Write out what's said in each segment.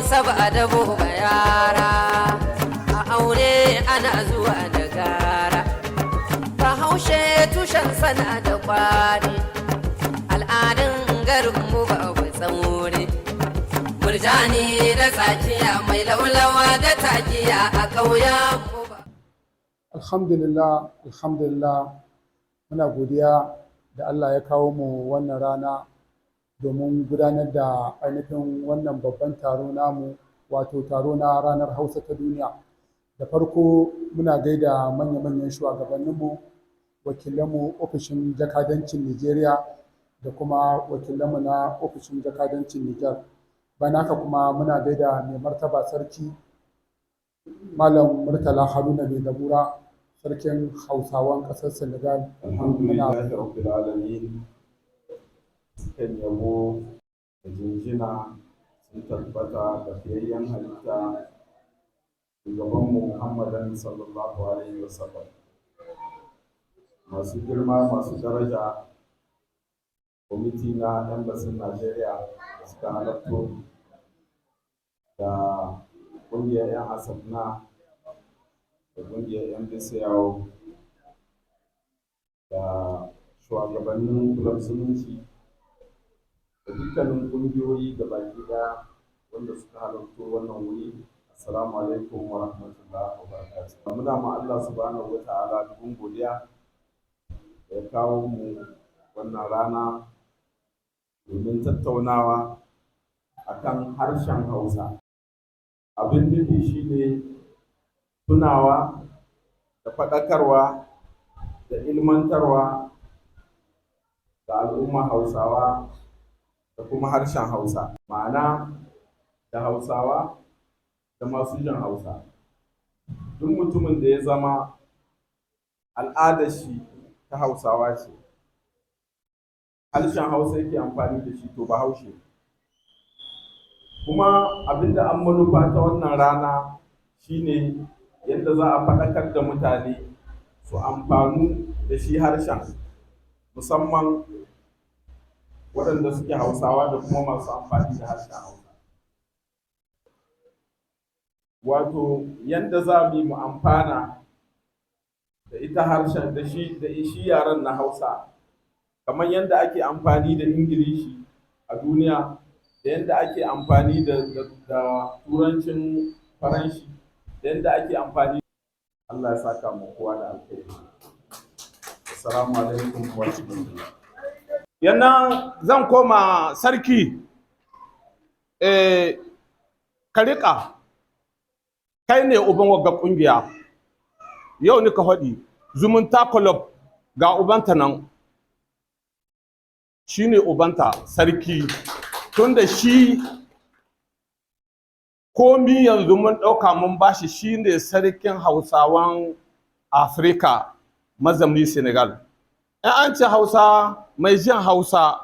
Hausa ba da ba yara, a aure ana zuwa da gara. Bahaushe tushen sana da kwari, al'adun garinmu babu tsauri. Murjani da tsakiya, mai laulawa da takiya, a ƙauyen mu ba. Alhamdulillah, alhamdulillah, muna godiya da Allah ya kawo mu wannan rana domin gudanar da ainihin wannan babban taro namu, wato taro na Ranar Hausa ta Duniya. Da farko muna gaida manya-manyan shugabanninmu, wakilanmu ofishin jakadancin Nigeria da kuma wakilanmu na ofishin jakadancin Niger. Bayan haka kuma muna gaida mai martaba Sarki Malam Murtala Haruna Mai Zabura, sarkin Hausawan ƙasar Senegal. Alhamdulillahi rabbil alamin. Kan yabo da jinjina sun tabbata da fiyayyen halitta, shugabanmu Muhammadan sallallahu alaihi wasallam. Masu girma, masu daraja, kwamiti na embassin Najeriya da suka halarto, da ƙungiyar 'yan Asafna, da ƙungiyar 'yan Bisiyawo, da shugabannin kulob zumunci, da dukkanin ƙungiyoyi baki ɗaya wanda suka halarto wannan wuri, assalamu alaikum wa rahmatullahi wa barakatuh. Muna ma Allah subhanahu wa ta'ala dubun godiya da ya kawo mu wannan rana domin tattaunawa akan harshen Hausa. Abin nufi shine tunawa da faɗakarwa da ilmantarwa ga al'umma Hausawa da kuma harshen Hausa, ma'ana da Hausawa da masu jin Hausa. Duk mutumin da ya zama al'adar shi ta Hausawa ce, harshen Hausa yake amfani da shi, to Bahaushe. Kuma abinda an manufa ta wannan rana shine yadda za a faɗakar da mutane su amfanu da shi harshen, musamman waɗanda suke Hausawa da kuma masu amfani da harshen Hausa. Wato yanda za mu yi mu amfana da ita harshen da shi yaren na Hausa, kamar yadda ake amfani da Ingilishi a duniya, da yadda ake amfani da Turancin Faranshi, da yadda ake amfani. Allah ya saka mu kowa da alkhairi. Assalamu alaikum wa rahmatullah. Yannan zan koma sarki, ka riƙa kai ne uban wagga ƙungiya. Yau ni ka faɗi, Zumunta Club ga ubanta nan, shine ubanta sarki, tunda shi komi yanzu mun ɗauka mun bashi. Shine sarkin Hausawan Afirka mazamni Senegal. In an ce Hausa, mai jin Hausa,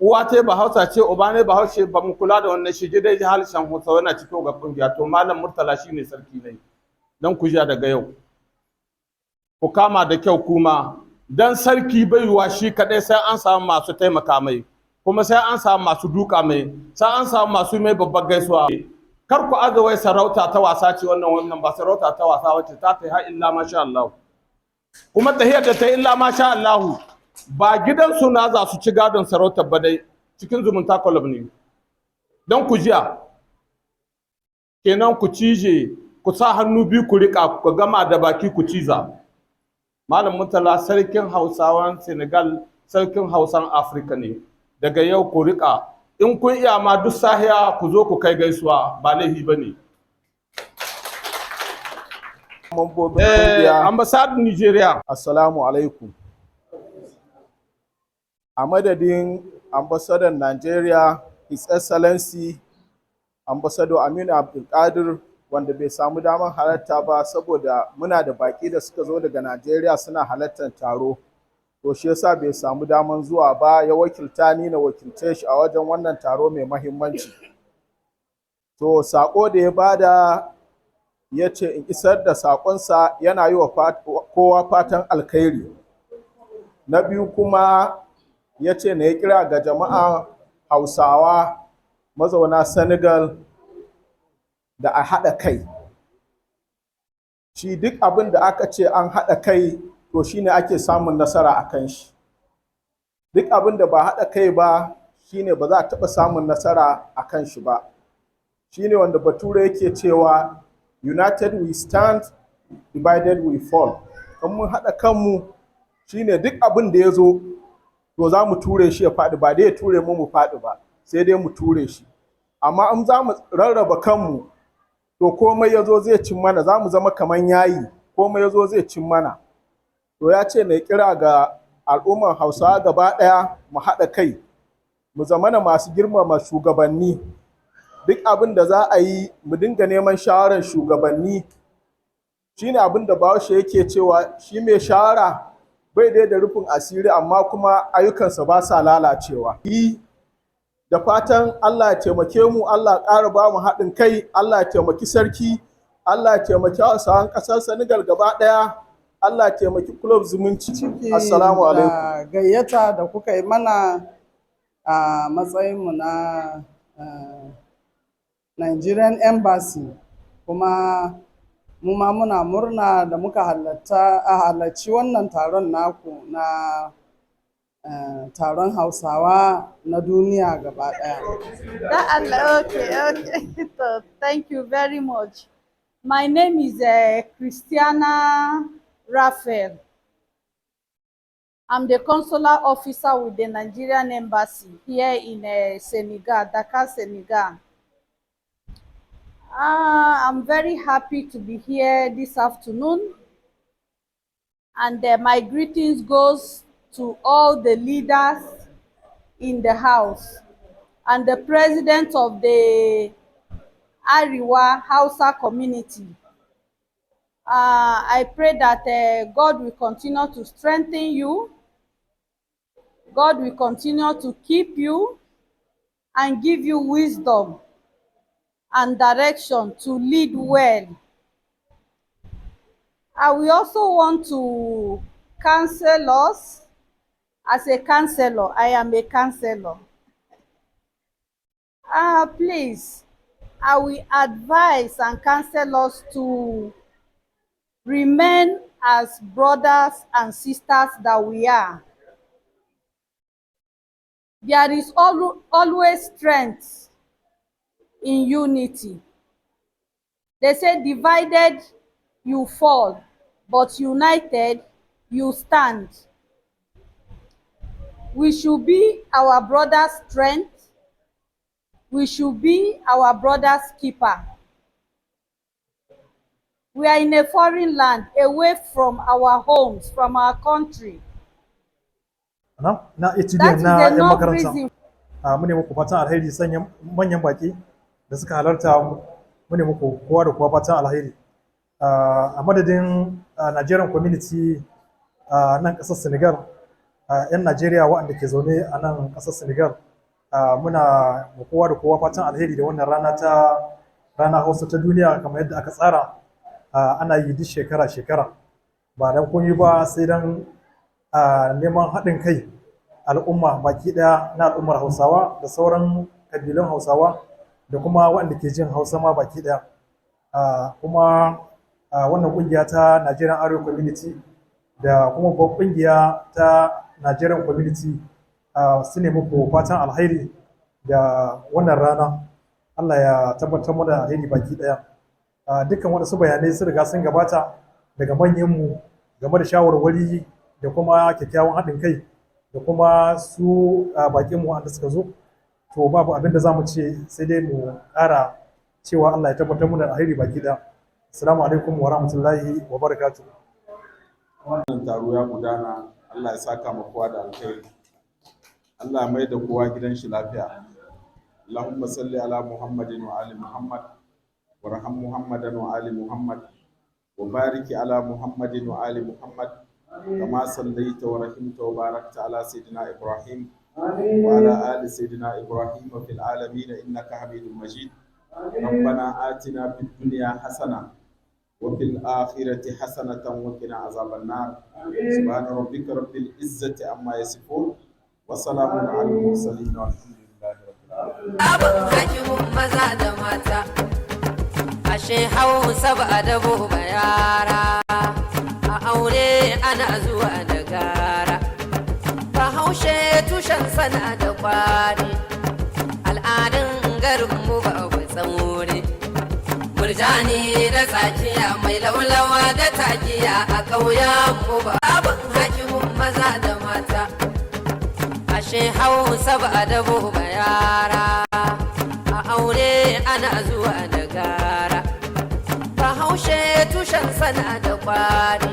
uwa ta ba Hausa ce, uba ne ba Haushe, ba mu kula da wannan. Shi dai harshen Hausa yana cikin ga kungiya. To Malam Murtala shine sarki ne, dan ku ja daga yau ku kama da kyau. Kuma dan sarki baiwa shi kadai, sai an samu masu taimaka mai, kuma sai an samu masu duka mai, sai an samu masu mai babbar gaisuwa. Kar ku aza wai sarauta ta wasa ce wannan. Wannan ba sarauta ta wasa wace ta ta har illa masha Allah. Kuma tahiyar da ta illa masha Allah, ba gidansu na za su ci gadon sarautar ba dai, cikin Zumunta Club ne. Don ku jiya kenan, ku cije, ku sa hannu biyu ku riƙa, ku gama da baki ku ciza. Malam Murtala sarkin Hausawan Senegal, sarkin Hausan Afirka ne daga yau. Ku riƙa, in kun iya ma duk sahiya ku zo ku kai gaisuwa, ba laifi ba ne. Mambobin kungiya, Ambassador Nigeria. Assalamu alaikum. A madadin Ambassador Nigeria, His Excellency Ambassador Aminu Abdulkadir, wanda bai samu damar halarta ba saboda muna da baki da suka zo daga Najeriya suna halartar taro. To shi yasa bai samu damar zuwa ba, ya wakilta ni na wakilce shi a wajen wannan taro mai mahimmanci. To sako da ya bada, ya ce in isar da saƙonsa, yana yi wa kowa fatan alkhairi. Na biyu kuma ya ce na yi kira ga jama'a Hausawa mazauna Senegal da a haɗa kai. Shi duk abin da aka ce an haɗa kai, to shine ake samun nasara a kan shi. Duk abin da ba haɗa kai ba, shine ba za a taɓa samun nasara a kan shi ba. Shine wanda Bature yake cewa, "United we stand, divided we fall." In mun haɗa kanmu, shine duk abin da ya zo, to za mu ture shi ya faɗi, ba dai ya ture mu mu faɗi ba, sai dai mu ture shi. Amma in za mu rarraba kanmu, to komai ya zo zai cin mana, za mu zama kaman yayi, komai ya zo zai cin mana. To ya ce na kira ga al'ummar Hausawa gaba ɗaya mu haɗa kai, mu zamana masu girmama shugabanni. Duk abin da za a yi, mu dinga neman shawarar shugabanni. Shine abin da Bahaushe yake cewa, shi mai shawara bai dai da rufin asiri, amma kuma ayyukansa ba sa lalacewa. Yi da fatan Allah ya taimake mu, Allah ya ƙara ba mu haɗin kai, Allah ya taimaki sarki, Allah ya taimaki Hausawan ƙasar Senegal gaba ɗaya, Allah ya taimaki Club Zumunci. Ciki Assalamu alaikum. da gayyata da kuka yi mana a matsayinmu na Nigerian Embassy, kuma mu ma muna murna da muka halatta a halarci wannan taron naku na taron Hausawa na duniya gaba ɗaya. That, okay. So, thank you very much. My name is Christiana Raphael. I'm the consular officer with the Nigerian Embassy here in Senegal, Dakar, Senegal. I'm very happy to be here this afternoon. And my greetings goes to all the leaders in the house and the president of the Ariwa Hausa community. I pray that God will continue to strengthen you. God will continue to keep you and give you wisdom and direction to lead well. I will also want to counsel us as a counselor. I am a counselor. Please, I will advise and counsel us to remain as brothers and sisters that we are. There is always strength in unity. They say divided you fall, but united you stand. We should be our brother's strength. We should be our brother's keeper. We are in a foreign land, away from our homes, from our country. Na étudiant na 'yan makaranta. Mune muku fatan alheri, sanyan manyan baki da suka halarta, mune muku kowa da kowa fatan alheri. A madadin Nigerian community nan ƙasar Senegal, 'yan Najeriya waɗanda ke zaune a nan ƙasar Senegal, muna kowa da kowa fatan alheri da wannan rana ta rana Hausa ta duniya, kamar yadda aka tsara ana yi duk shekara-shekara. Ba don komai ba sai don neman haɗin kai al'umma baki ɗaya na al'ummar Hausawa da sauran kabilun Hausawa da kuma waɗanda ke jin Hausa ma baki ɗaya. Kuma wannan ƙungiya ta Nigerian Arewa Community da kuma babbar ƙungiya ta Nigerian Community su ne muku fatan alheri da wannan rana. Allah ya tabbatar mana alheri baki ɗaya. Dukkan waɗansu bayanai sun riga sun gabata daga manyanmu game da shawarwari da kuma kyakkyawan haɗin kai da kuma su baƙinmu wanda suka zo. To, babu abin da za mu ce sai dai mu ƙara cewa Allah ya tabbatar mana alheri baki ɗaya. Assalamu alaikum wa rahmatullahi wa barakatuh. Wannan taro ya gudana, Allah ya saka ma kowa da alkhairi. Allah ya mai da kowa gidan shi lafiya. اللهم صل على محمد وآل محمد، وارحم محمدا وآل محمد، وبارك على محمد وآل محمد، كما صليت ورحمت وباركت على سيدنا إبراهيم وعلى آل سيدنا إبراهيم في العالمين إنك حميد مجيد. ربنا آتنا في الدنيا حسنة وفي الآخرة حسنة وقنا عذاب النار. سبحان ربك رب العزة عما يصفون، وسلام على المرسلين، والحمد لله رب العالمين. Abin hakimin maza da mata. Ashe Hausa ba dabo ba yara, a aure ana zuwa da gara. Bahaushe tushen sana da kwari, al'adun garinmu babu tsauri. Murjani da tsakiya, mai laulawa da takiya, a ƙauyenmu babu hakimin maza da mata. Ashe Hausa ba dabo ba yara, a aure ana zuwa da gara. Bahaushe tushen sana da kwari,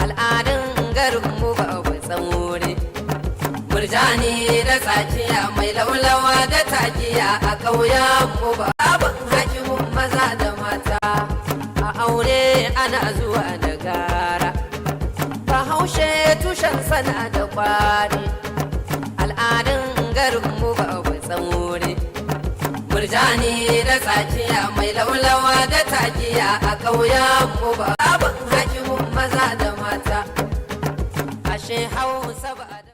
al'adun garinmu babu tsauri. Murjani da tsakiya, mai laulawa da takiya, a ƙauyenmu babu hakimin maza da mata. A aure ana zuwa da gara. Bahaushe tushen sana da kwari, al'adun garinmu babu tsauri. Murjani da tsakiya, mai laulawa da takiya, a ƙauyenmu babu.